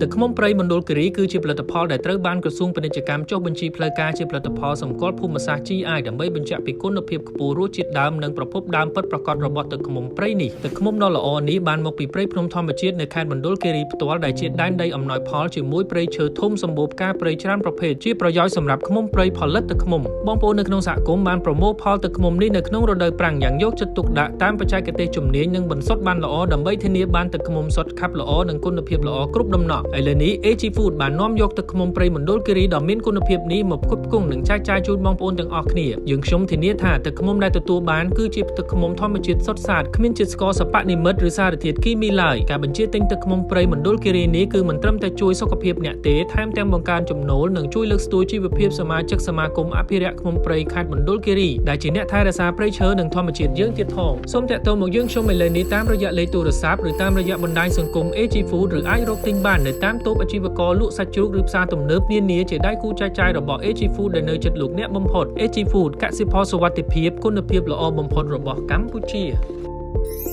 ទឹកឃ្មុំព្រៃមណ្ឌលគិរីគឺជាផលិតផលដែលត្រូវបានក្រសួងពាណិជ្ជកម្មចុះបញ្ជីផ្លូវការជាផលិតផលសម្គាល់ភូមិសាស្ត្រ GI ដើម្បីបញ្ជាក់ពីគុណភាពខ្ពស់រសជាតិដើមនិងប្រភពដើមពិតប្រាកដរបស់ទឹកឃ្មុំព្រៃនេះ។ទឹកឃ្មុំដ៏ល្អនេះបានមកពីព្រៃភ្នំធម្មជាតិនៅខេត្តមណ្ឌលគិរីផ្ទាល់ដែលជាដែនដីអំណោយផលជាមួយព្រៃឈើធំសម្បូរផ្កាព្រៃច្រើនប្រភេទជាប្រយោជន៍សម្រាប់ឃ្មុំព្រៃផលិតទឹកឃ្មុំបងប្អូននៅក្នុងសហគមន៍បានប្រមូលផលទឹកឃ្មុំនេះនៅក្នុងរដូវប្រាំងយ៉ាងយកចិត្តទុកដាក់តាមបច្ចេកទេសជំនាញនិងបន្សុទ្ធបានល្អដើម្បីធានាបានទឹកឃ្មុំសុទ្ធខាប់ល្អនិងគុណភាពល្អគ្រប់ដំណក់ឥឡូវនេះ AG Food បាននាំយកទឹកឃ្មុំព្រៃមណ្ឌលគិរីដ៏មានគុណភាពនេះមកផ្គត់ផ្គង់និងចែកចាយជូនបងប្អូនទាំងអស់គ្នាយើងខ្ញុំធានាថាទឹកឃ្មុំដែលទទួលបានគឺជាទឹកឃ្មុំធម្មជាតិសុទ្ធសាធគ្មានជាតិស្ករសពនិមិត្តឬសារធាតុគីមីឡើយការបញ្ជាទិញទឹកឃ្មុំព្រៃមណ្ឌលគិរីនេះគឺមិនត្រឹមតែជួយសុខភាពអ្នកទេថែមទាំងបង្កើនចំណូលនិងជួយលើកស្ទួយជីវភាពសមាជិកសមាគមអភិរក្សឃ្មុំព្រៃខេត្តមណ្ឌលគិរីដែលជាអ្នកថែរក្សាព្រៃឈើនិងធម្មជាតិយើងទៀតផងសូមតាក់ទងមកយើងខ្ញុំឥឡូវនេះតាមរយៈលេខទូរស័ព្ទឬតាមរយៈបណ្ដាញសង្គម AG Food ឬអាចរកទិញបាននៅតាមតូបអាជីវករលក់សាច់ជ្រូកឬផ្សារទំនើបនានាជាដៃគូចែកចាយរបស់ AG Food ដែលនៅជិតលោកអ្នកបំផុត។ AG Food កសិផលសុវត្ថិភាពគុណភាពល្អបំផុតរបស់កម្ពុជា។